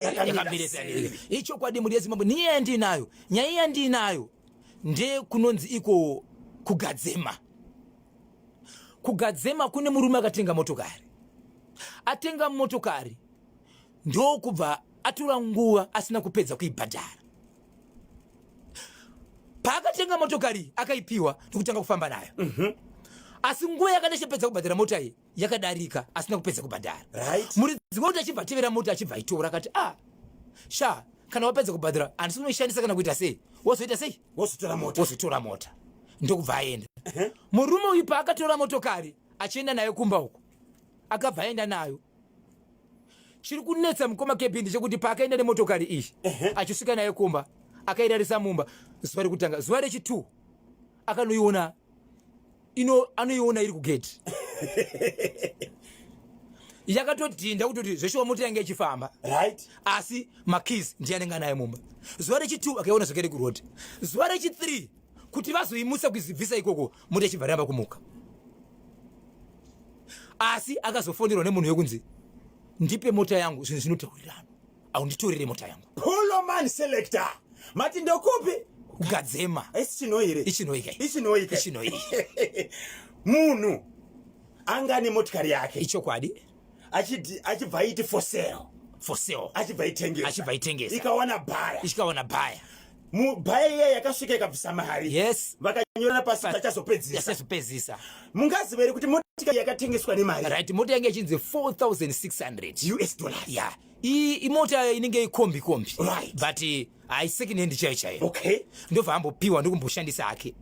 Yakamira sei? Ichokwadi mhuri yeZimbabwe, nyaya yandinayo, nyaya yandinayo ndekunonzi iko kugadzema. Kugadzema kune murume akatenga motokari, atenga motokari ndokubva atora nguva asina kupedza kuibhadhara. Paakatenga motokari akaipiwa ndokutanga kufamba nayo. Asi nguva yakadechepedza kubhadhara mota iyi yakadarika asina kupedza kubhadhara. Muridzi wemota achibva atevera mota achibva aitora akati, ah sha, kana wapedza kubhadhara handisi kunoishandisa kana kuita sei, wozoita sei? Wozotora mota. Wozotora mota. Ndokubva aenda. Murume uyu paakatora motokari achienda nayo kumba uko, akabva aenda nayo. Chiri kunetsa mukoma KB ndechekuti paakaenda nemotokari iyi achisvika nayo kumba, akairarisa mumba zuva rekutanga, zuva rechi2 akanoiona ino anoiona iri kugate yakatodhinda kutoti zveshuwa mota yange ichifamba. Asi makeys ndiye anenge anayo mumba. Zuva rechi2 akaiona zvakare kuroad. Zuva rechi3 kuti vazoimutsa kuizibvisa ikoko, mota ichibva ramba kumuka. Asi akazofonerwa nemunhu wekunzi ndipe mota yangu, zvinhu zvinotaurirana, aunditorere mota yangu. Poloman selector, mati ndokupi? Kugadzema. Isi chinoire. Ichinoika. Ichinoika. Ichinoika. Munhu anga nemotikari yake. Ichokwadi. Achibva aiti for sale. For sale. Achibva aitengesa. Achibva aitengesa. Ikawana bhaya. Ikawana bhaya. Bhaya iya yakasvika ikabvisa mari. Vakanyorana pasi vachazopedzisa. Vachazopedzisa. Mungaziva here kuti motikari yakatengeswa nemari? Right, mota yange ichinzi 4600 US dollars. Yeah. Imota inenge ikombi kombi. But hai second hand chaiyo chaiyo. Ndobva ambopiwa ndokumboshandisa hake.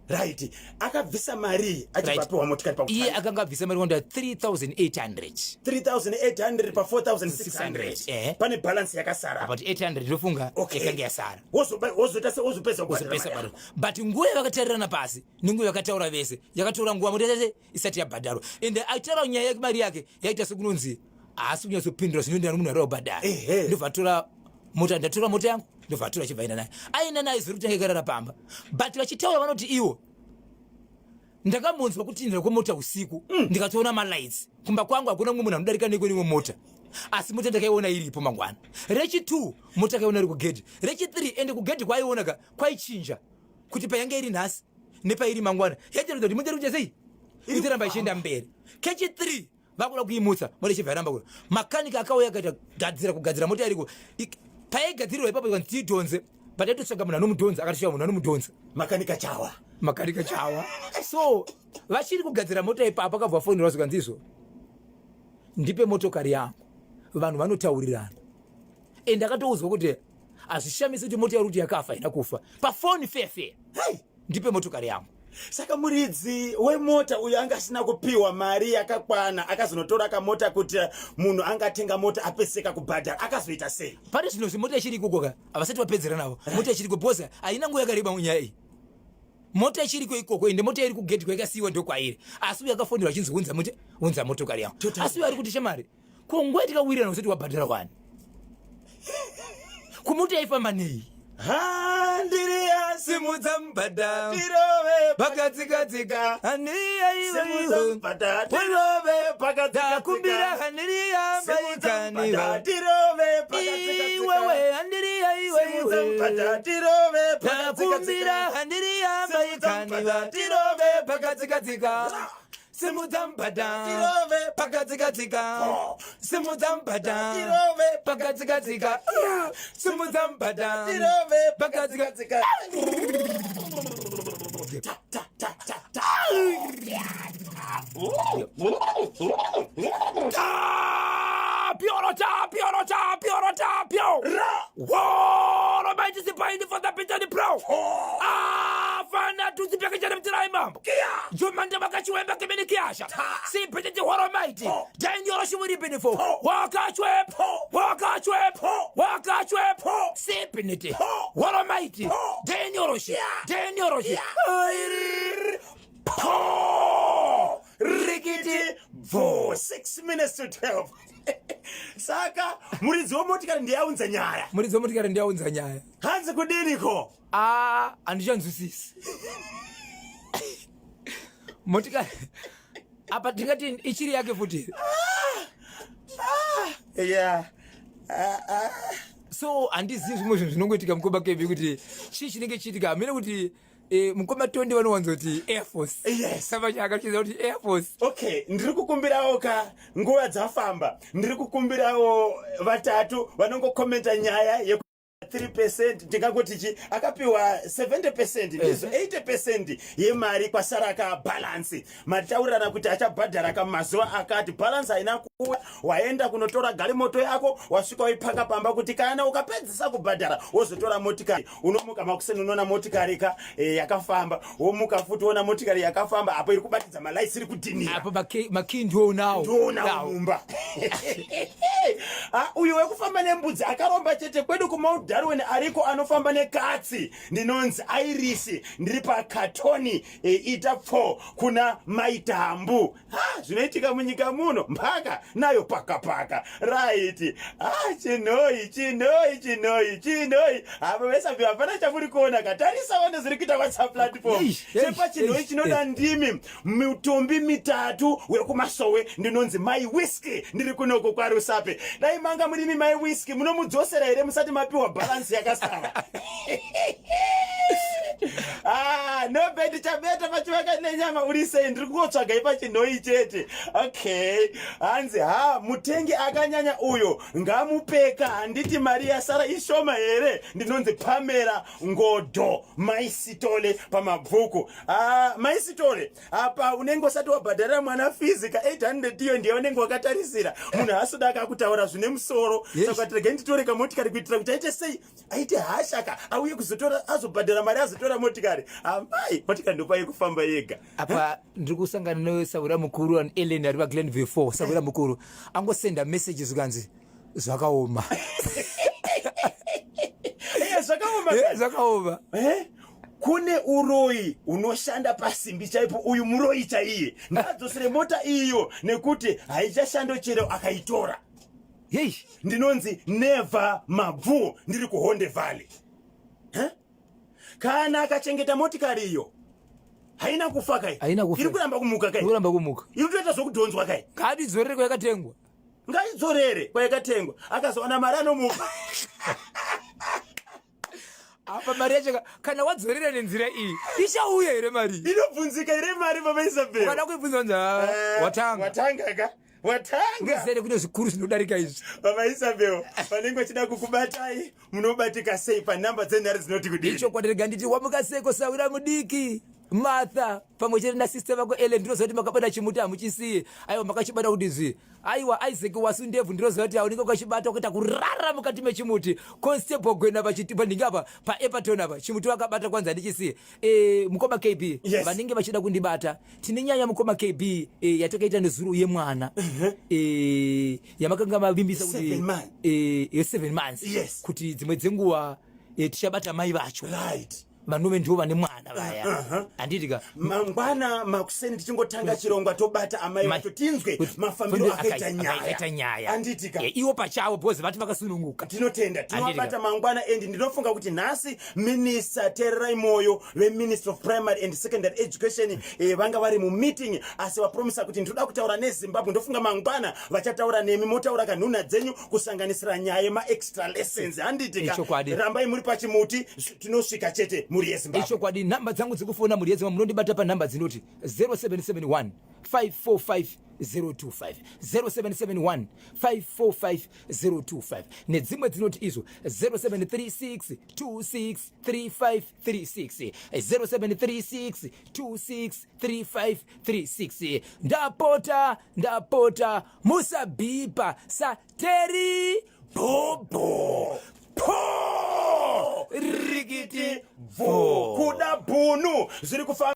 Akabvisa mari achibva apiwa motikari pakutanga. Iye akanga abvisa mari wanda 3800. 3800 pa 4600. Pane balance yakasara. About 800 ndofunga yakange yasara. Wozoita se wozopedza kubhadhara Wozopedza mari kubhadhara. But nguva yavakatarirana pasi nenguva yakataura vese yakatora nguva mota yese isati yabhadharwa. Ende aitaura nyaya yemari yake yaita sekunonzi haasi kunyatsopindura zvinoenderana nemunhu ari kubhadhara. Ndobva atora mota, ndatora mota yangu, ndobva atora achibva aenda nayo. Aenda nayo zviri kutanga ikarara pamba. But vachitaura vanoti iwo ndakambonzwa kutinhira kwemota usiku, ndikatoona malights kumba kwangu, hakuna mumwe munhu anodarika neko neimwe mota, asi mota ndakaiona iripo mangwana. Rechi2 mota akaiona iri kugedhi. Rechi3 ende kugedhi kwaiona ka kwaichinja kuti payange iri nhasi nepairi mangwana yaitaridza kuti mota iri kuita sei, itoramba ichienda mberi. Kechi3 vakuda kuimutsa mota ichibva yaramba kuda. Makanika akauya akaita gadzira kugadzira mota iriko. Paigadzirirwa ipapo ikanzi tiidhonze, but aitotsvaga munhu anomudhonza, akatosvika munhu anomudhonza. Makanika chawa. Makanika chawa. So vachiri kugadzira mota ipapo akabva afonerwa zvikanzi izvo ndipe motokari yangu, vanhu vanotaurirana. Ende akatoudzwa kuti hazvishamisi kuti mota yari kuti yakafa haina kufa pafoni fair fair. Hey! Ndipe motokari yangu. Saka muridzi wemota uyu anga asina kupiwa mari yakakwana, akazonotora kamota kuti munhu angatenga mota apeseka kubhadhara, akazoita sei? Pari zvino zvimota ichiri ikoko ka, havasati vapedzera navo. Mota ichiriko because haina nguva yakareba munyaya iyi. Mota ichiriko ikoko, ende mota iri kugedhi kwaikasiyiwa ndokwairi. Asi uyu akafonerwa achinzi unza mota, unza motokari yangu. Asi uyu ari kuti shamari, ko nguva yatikawirirana usati wabhadhara wani? Kumota yaifamba nei? Handiriya simudza mubhadha tirove pakatsika-tsika. Handiriya simudza iwe mubhadha tirove pakatsika-tsika. Ndakumbira handiriya Simudza maikaniwa mubhadha tirove pakatsika-tsika. Iwewe handiriya iwe Simudza iwe mubhadha tirove pakatsika-tsika. Ndakumbira handiriya Simudza maikaniwa mubhadha tirove pakatsika-tsika. Simudza mubhadha tirove pakatsika-tsika. Simudza mubhadha tirove pakatsika-tsika. Simudza mubhadha tirove pakatsika-tsika. Ta ta ta ta ta. Tapio, tapio, tapio, tapio. Ra. Woro maiti sipaini for the bitter pro. Oh. Afana tusipeke chane mtirai mambo. Kia. Jumanda makachiwemba kemeni kiasha. Ta. Sipete horo maiti. Oh. Dain yoro shimuri benefo. Oh. Wakachwep. Oh. Wakachwep. Oh. Wakachwep. Oh. Sipiniti. Oh. Horo maiti. Oh. Dain yoro shi. Yeah. Dain yoro shi. Yeah. Po. Rikiti bvo. 6 minutes to 12. Saka muridzi wemotikari ndiye aunza nyaya. Muridzi wemotikari ndiye aunza nyaya. Hanzi kudiniko? Ah, handichanzwisisi. Motikari apa tingati ichiri yake futi. Yeah. Ah, ah. So handizivi zvimwe zvinhu zvinongoitika, mukoma KB, kuti chii chinenge chiitika. Hamene kuti mukoma Tondi vanowanzoti Air Force. Saka chakachiza kuti Air Force. Okay, ndiri kukumbirawo ka, nguva dzafamba, ndiri kukumbirawo vatatu vanongokomenta nyaya yeku 3%. Ndingangoti chi akapiwa 70%, ndizvo, 80% yemari, kwasara ka balance. Mataurirana kuti achabhadhara kamazuva akati, balance haina kuuya. Waenda kunotora garimoto yako, wasvika waipaka pamba kuti kana ukapedzisa kubhadhara wozotora motikari. Unomuka makuseni, unoona motikari ka yakafamba. Womuka futi, woona motikari yakafamba, apo iri kubatidza malights, iri kudhinira. Apo makii ndionawo. Ndionawo mumba. Ah, uyu wekufamba nembudzi akaromba chete. Kwedu kuMount Darwin ariko anofamba nekatsi. Ndinonzi Irisi, ndiri pakatoni ita pfo kuna Maitambu. Ha, zvinoitika munyika muno, mpaka nayo pakapaka. Right. Ah, chinoi, chinoi, chinoi, chinoi. Avo vesabi hapana chamuri kuona katarisa vane zviri kuita WhatsApp platform. Eish, eish, Chepachinhoi eish, chinoda ndimi mitumbi mitatu wekumasowe. Ndinonzi Mai Whisky, ndiri kunoko kwaRusape. Dai manga murimi Mai Whisky, munomudzosera here musati mapiwa balance yakasara? Ah, no bed chabeta pachivaka nenyama. Uri sei? Ndiri kungotsvagai pachinhoi chete. Okay, hanzi ha, mutengi akanyanya uyo, ngamupeka. Handiti mari yasara ishoma here? Ndinonzi Pamela Ngodo, Maisitole pamabvuku. Ah, Maisitole, apa unenge usati wabhadharira mwana fees ka 800, iyo ndiyo unenge wakatarisira. Munhu haasuda akakutaura zvine musoro. Saka tiregai nditore kamotikari kuitira kuti aite sei, aite hashaka, auye kuzotora, azobhadhara mari, azotora motikari. Amai, motikari ndopai kufamba yega. Apa ndiri kusangana nesahwira mukuru an Ellen ari paGlenview 4. Sahwira mukuru angosenda message, zvikanzi zvakaoma. Zvakaoma. Zvakaoma. Eh? Kune uroyi unoshanda pasimbi chaipo. Uyu muroyi chaiye, ngaadzosere mota iyo nekuti haichashando chero akaitora. Hei. Ndinonzi Neva Mabvu, ndiri kuHonde Valley. Eh? Kana akachengeta motikari iyo, haina kufa kai? Haina kufa. Iri kuramba kumuka kai? Kuramba kumuka. Iri kutoita zvokudhonzwa kai? Ngadidzorere kwayakatengwa. Ngaidzorere kwayakatengwa, akazowana mari anomuka. Apa mari yacho kana wadzorera nenzira iyi, ichauya here mari? Inobvunzika here mari, Mama Isabel? Ukada kuibvunza, nza watanga. Watanga ka, watanga. Uzere kune zvikuru zvinodarika izvi. Mama Isabel, vanenge vachida kukubatai, munobatika sei panhamba dzenhare dzinoti kudini? Ichokwadi, rega nditi wamuka seko, sahwira mudiki Martha pamwe chete nasister vako Ellen. Ndinoziva kuti makabata chimuti hamuchisiye. Aiwa, makachibata kuti zvi. Aiwa, Isaac Wasu Ndebvu, ndinoziva kuti aunenge ukachibata kuita kurara mukati mechimuti. Constable Gwena pandinge apa paEpaton apa, chimuti wakabata, kwanzi handichisiye. Mukoma KB, vanenge vachida kundibata, tine nyaya, mukoma KB, yatakaita nezuro yemwana yamakanga mavimbisa kuti Seven months. Ye7 months, kuti dzimwe dzenguva tichabata mai vacho vanove ndivo vane mwana vaya, handiti ka? Mangwana makuseni tichingotanga chirongwa, tobata amai vacho, tinzwe mafambiro akaita akaita nyaya. Nyaya. Handiti ka? Ivo pachavo, because vati vakasununguka. Tinotenda. Handiti ka? Tinovabata mangwana. And ndinofunga kuti nhasi Minister Tererai Moyo veMinistry of Primary and Secondary Education vanga vari mumeeting, asi vapromisa kuti ndinoda kutaura neZimbabwe. Ndofunga mangwana vachataura nemi, motaura kanhuna dzenyu, kusanganisira nyaya yemaextra lessons, handiti ka? Ichokwadi. Rambai muri pachimuti, tinosvika chete, mhuri yeZimbabwe. Ichokwadi. Nhamba dzangu dzekufona, mhuri yeZimbabwe, munondibata panhamba dzinoti 0771 545 025, 0771 545 025, nedzimwe dzinoti izvo 0736 26 3536, 0736 26 3536. Ndapota, ndapota, musabhipa sateri Bhobho po rikiti bvu kuda bhunu zviri kufamba.